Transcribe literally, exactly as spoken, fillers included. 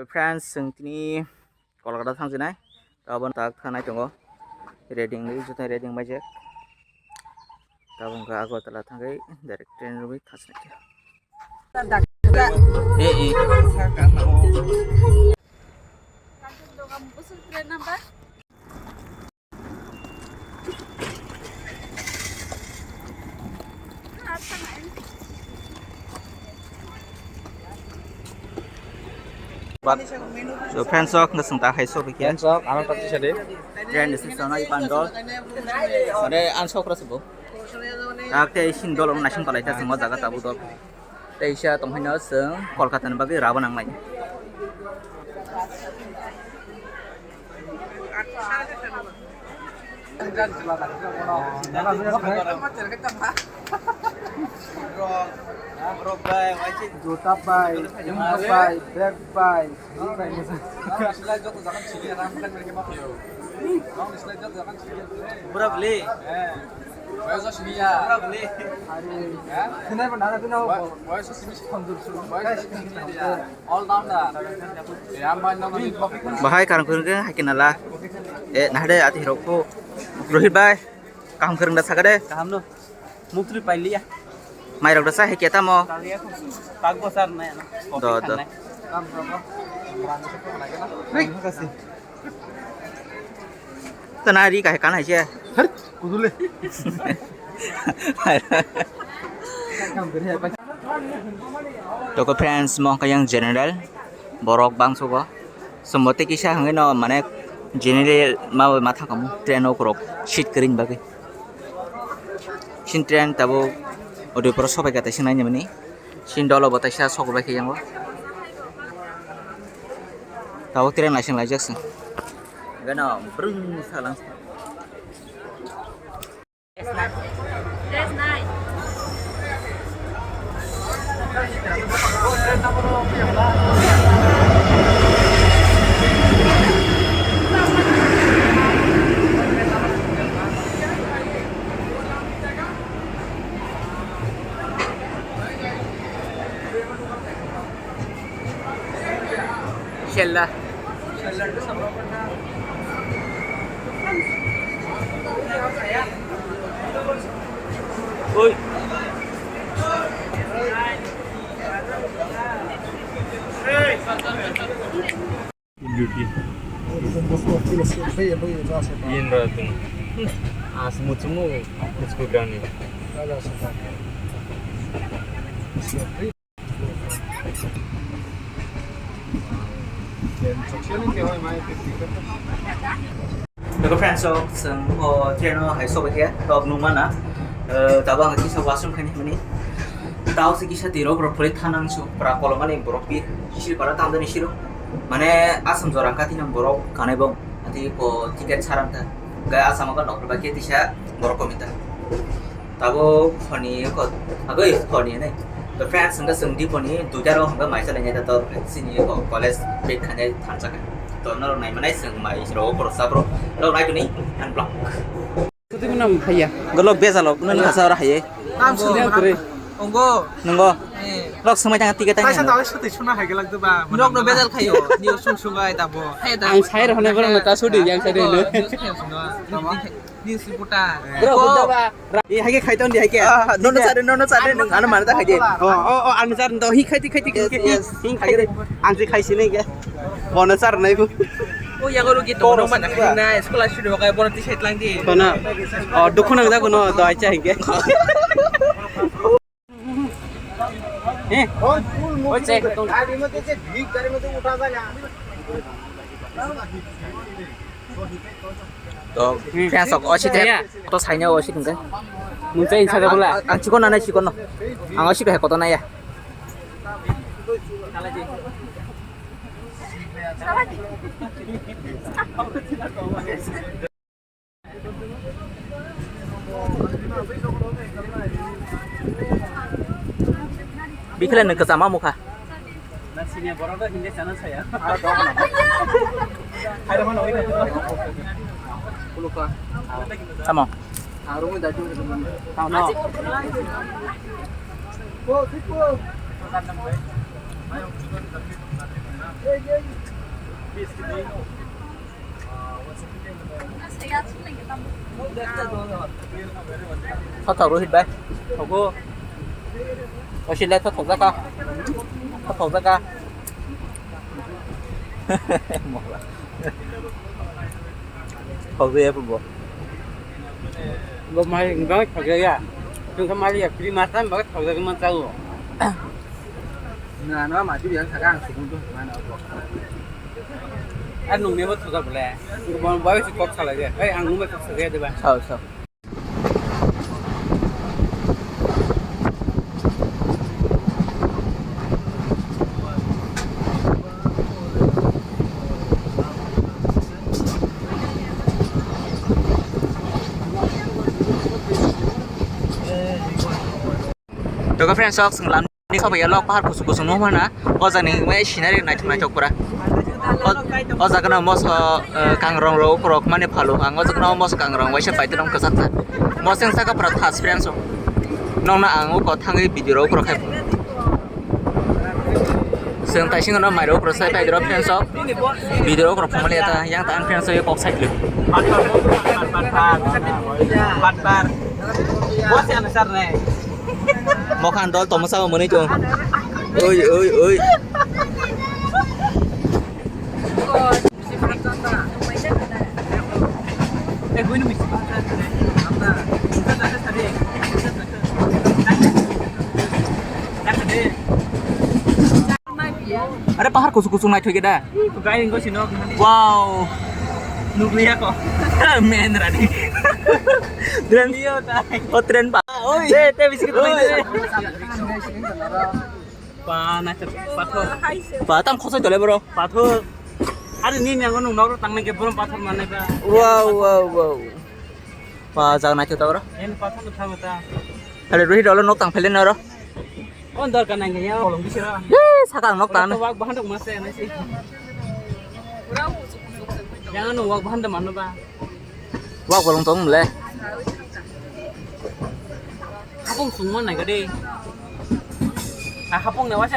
Friends, chwng tini Kolkata thangsinai. Tabon tak thanai tongo. Ready wngwi, joto ready wngbaijak. Tabon khe Agartala thangwi direct train rwwi thangsinai. Eh, eh. So, friends rok, ngasing ta hai sok khe. Friends rok, ano tak sadi. Friend si sana i pandol. Ore an sok rasa bo. Tak te isin dol naising palai ta sing o jaga tabu dol. Teisa tongphai no chwng Kolkata ni bagwi rabo nangnai. Jota bai, jumpa bai, bag bai. Bura beli. Bura beli. Bahai karang kurung ke hai kenala. Eh, nahade ati hirok ko. Rohit bhai, kaham kurung da sakade. Kaham no. Muktri pailiya. Mai rok da sa hai keta mo. Pago sar na. Do, do. Tana ri kahai kan hai se. Har, kudule. Toko friends, mo kayang general borok bangsugo. Sombote kisa hangino mane general ma ma thangkamu train okorok seat kering bagwi. Sin train tabo Udaipur sobai kata sinai ni mani. Sin dolo bo taisa sok bai khe yango. Tabuk train naising laijak se. Gana brung salang. Sella. Oi. Beauty. Yen ra tung. As muchumu muchku grani. Eko friends, so, chwng o train o hai sobai khe, tok nung mana. Eh, tabo ang kisa washroom khaini hwnwi. Tao se kisa twi rok rok phulwi thanang su, pra kolomani borok pi, siri para tang dani siro. Mane, asam jora kati nang borok kanai bong. Ati ko ticket sarang ta. Ga asam ko nok ba ke tisa borok komita. Tabo khoni ko, agoi khoni ne. To friends, hwnba chwng di khoni duita rok hwnba maisa lai ta to sini ko college bag khani thansa ka. To norok nai manai chwng mai rok borok sa borok. Norok nai tuni unblock. Suti muna phaiya. Golok bejalo, nang hasa ora haye. Am suti muna. Ongo. Nongo. Eh. Rok swmai tang ticket tang. Taisa tawi suti suna hai gelak duba. Rok no bejal khayo. Niyo sung sung ai tabo. Ang sai rok hone borok ta suti yang sai rok. News reporter. Bro, buddha ba. Ei, hai khe khai ton di, hai khe. Ah, nono chare, nono chare, nung ano mane ta khai de. Oh, oh, oh, ano chare to, hi khai di, khai di, khai di. Yes, yes. Hi khai di. Ang si khai sini ke. Bono char nai bu. O yago rugi to, nung mana khai na, school asu do kai, bono ti sait lang di. Kono. Oh, dukhu nang jago no, do ai chai ke. Eh. Oi, chai. गाड़ी में तो से भीख गाड़ी में तो उठा था ना। To, friends rok, o si te, to saina o si tongkhe. Mungsa insa ka bula. Ang chikon nanai chikon no. Ang o si bai koto naya. Bikhle nung kwchama mukha. Nasinya borok do Hindi channel saya. Tamo. Tamo. Thothok Rohit bai. Thogo. Osi le thothok jaka. Thothok jaka. Thokjaya phubo. Bo mai wngkha thokjaya. Chwngkha mali ya free masa wngkha thokjagwi manchago. Na, na, ma, tu yang sagang sukun tu mana apa? Ar nung nebo thokjak bole. Bo bai si kok salai de. Ei, ang nung bai kok salai de ba. Sao, sao. Toga friends, sok sing lam ni sobai ya lok pahar kusu kusu no mana. O jani mai scenery naithok naithok pura. O, o jaga no moso, eh, kangrong rok ukorok mane phalu ang. O jaga no moso kangrong waisa paitwrong kwchak ta. Moseng saka pura thas friends. Nong na ang uko thangwi video rok ukorok khai. Seng tai sing no mai rok ukorok sai paitwrok friends. Video rok ukorok phumali ta yang ta ang friends kok sai. Patpar. Bos yang besar nih. Mokhan dol tomosa bo mwnwi chwng. Oi, oi, oi. Are pahar kusu kusu naithok da. Gai ringo sino. Wow. Nukliya ko. Men rani. Tren. Iyo tai. O tren pa. Oi. Te te biskit. Oi. Pa na pathor. Pa tam khosai tole bro. Pathor. Are ni ni ango nung nokro tangnai ke bro pathor manai ba. Wow wow wow. Pa jaga naithok ta bro. En pathor thang ta. Are Rohit olo nok tang phele noro. On dor ka nang ya kolong bisira. Ye saka nok tan. Wak bahan dok mas ya nasi. Yang anu wak bahan de mano ba. Wak bolong tong le. Hapung sungmo nai gade. Ah hapung ne wasa.